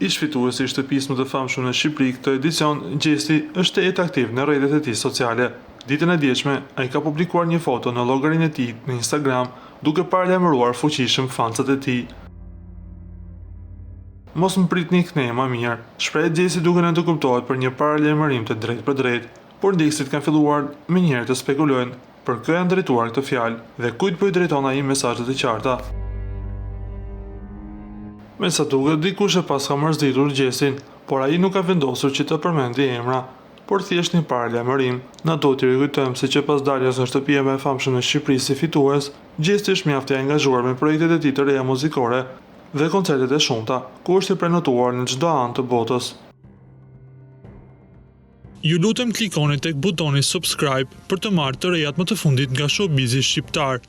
Ish-fituesi i shtëpisë më të famshme në Shqipëri këtë edicion, Gjesti, është tejet aktiv në rrjetet e tij sociale. Ditën e djeshme, ai ka publikuar një foto në llogarinë e tij në Instagram, duke paralajmëruar fuqishëm fansat e tij. Mos më pritni këtej ma mirë, shprehet Gjesti duke lënë të kuptohet për një paralajmërim të drejtpërdrejtë. Por ndjekësit kanë filluar menjëherë të spekulojnë për kë janë drejtuar këto fjalë dhe kujt po i drejton ai mesazhe të qarta. Me sa duket, dikush e paska mërzitur Gjestin, por ai nuk ka vendosur që të përmendi emra, por thjesht një paralajmërim. Na duhet t'i rikujtojmë se që pas daljes nga shtëpia më e famshme në Shqipëri si fitues, Gjesti është mjaft i angazhuar me projektet e tij të reja muzikore dhe koncertet e shumta, ku është i prenotuar në çdo anë të botës. Ju lutem klikoni tek butoni subscribe për të marrë të rejat më të fundit nga showbizi shqiptar.